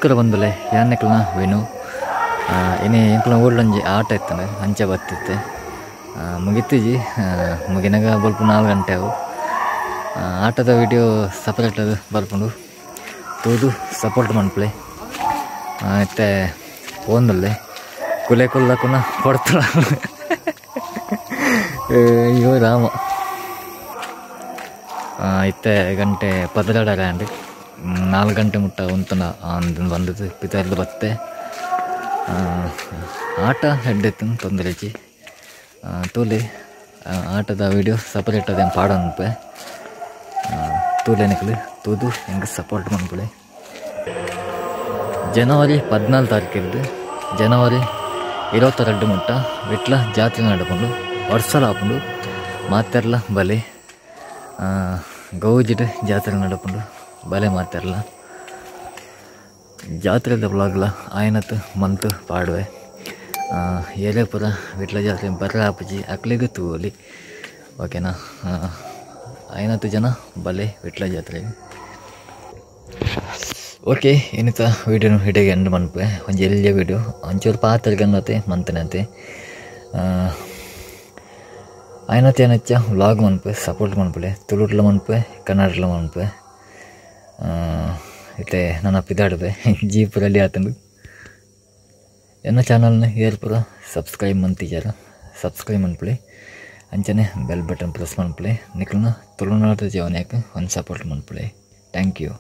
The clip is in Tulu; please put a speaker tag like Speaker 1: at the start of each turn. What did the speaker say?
Speaker 1: ನಮಸ್ಕಾರ ಬಂದುಲೆ ಯಾನೆಕ್ಲನ ವೇಣು ಇನಿ ಎಂಕ್ಲನ ಊರ್ಲೊಂಜಿ ಆಟ ಇತ್ತಂಡು ಅಂಚ ಬತ್ತಿತ್ತೆ ಮುಗಿತಿಜಿ ಮುಗಿನಾಗ ಬಲ್ಪ 4 ಗಂಟೆ ಅವು ಆಟದ ವಿಡಿಯೋ ಸಪರೇಟ್ ಅದು ಬರ್ಪುಂಡು ತೂದು ಸಪೋರ್ಟ್ ಮನ್ಪುಲೆ ಇತ್ತೆ ಪೋಂದುಲ್ಲೆ ಕುಲೆ ಕುಲ್ಲಕುನ ಕೊಡ್ತಳ ಅಯ್ಯೋ ರಾಮ ಇತ್ತೆ ಗಂಟೆ 12 ಆಂಡ್ 4 ಗಂಟೆ ಮುಟ್ಟ ಉಂತನ ಬಂದದ್ದು ಪಿತಾರ್ದು ಬತ್ತೆ ಆಟ ಎಡ್ಡೆತ್ತು ತೊಂದರೆ ಇಜ್ಜಿ ತೂಲೆ ಆಟದ ವಿಡಿಯೋ ಸಪರೇಟ್ ಅದೇನು ಪಾಡನ್ಪೆ ತೂಲೆ ನಿಕ್ಲು ತೂದು ಹೆಂಗೆ ಸಪೋರ್ಟ್ ಮನ್ಪುಲೆ. ಜನವರಿ 14 ತಾರೀಕಿರ್ದು ಜನವರಿ 22 ಮುಟ್ಟ ವಿಟ್ಲ ಜಾತ್ರೆ ನಡಪುಂಡು ವರ್ಷಲ ಆಪುಂಡು ಮಾತೆರ್ಲ ಬಲೆ ಗೌಜಿಡ್ ಜಾತ್ರೆ ನಡಪುಂಡು ಬಲೆ ಮಾತೆರ್ಲ ಜಾತ್ರೆದ ವ್ಲಾಗ್ಲ ಆಯನತ್ ಮಂತ್ ಪಾಡುವೆ ಏರೇ ಪೂರ ವಿಟ್ಲ ಜಾತ್ರೆ ಬರ್ರ ಆಪುಜಿ ಅಕ್ಲೆಗ್ ತೂವೊಲಿ ಓಕೆನಾ ಆಯನತ್ ಜನ ಬಲೆ ವಿಟ್ಲ ಜಾತ್ರೆ. ಓಕೆ ಇನ್ನಿತ ವೀಡಿಯೋನು ಹಿಡಿಗೆ ಎಂಡ್ ಮನ್ಪೆ ಒಂಜಿ ಎಲ್ಯ ವೀಡಿಯೋ ಒಂಚೂರು ಪಾತೆರ್ಗನ್ನತೆ ಮಂತನತೆ ಆಯನತ್ ಏನಚ್ಚ ವ್ಲಾಗ್ ಮನ್ಪೆ ಸಪೋರ್ಟ್ ಮನ್ಪುಲೆ ತುಳುಟ್ಲ ಮನ್ಪೆ ಕನ್ನಡಲ ಮನ್ಪೆ ಇತ್ತೆ ನನ್ನ ಪಿದಾಡುವೆ ಜೀಪ್ ರೆಡಿ ಆತಂಡು. ಎನ್ನ ಚಾನಲ್ನ ಏರ್ ಪೂರ ಸಬ್ಸ್ಕ್ರೈಬ್ ಮಂತಿಜಾರ ಸಬ್ಸ್ಕ್ರೈಬ್ ಮನ್ಪುಲೆ ಅಂಚನೆ ಬೆಲ್ ಬಟನ್ ಪ್ರೆಸ್ ಮನ್ಪುಲೆ ನಿಕ್ಲನ ತುಳುನಾಡ ಜೀವನಕ್ಕೆ ಒಂದು ಸಪೋರ್ಟ್ ಮನ್ಪುಲೆ. Thank you.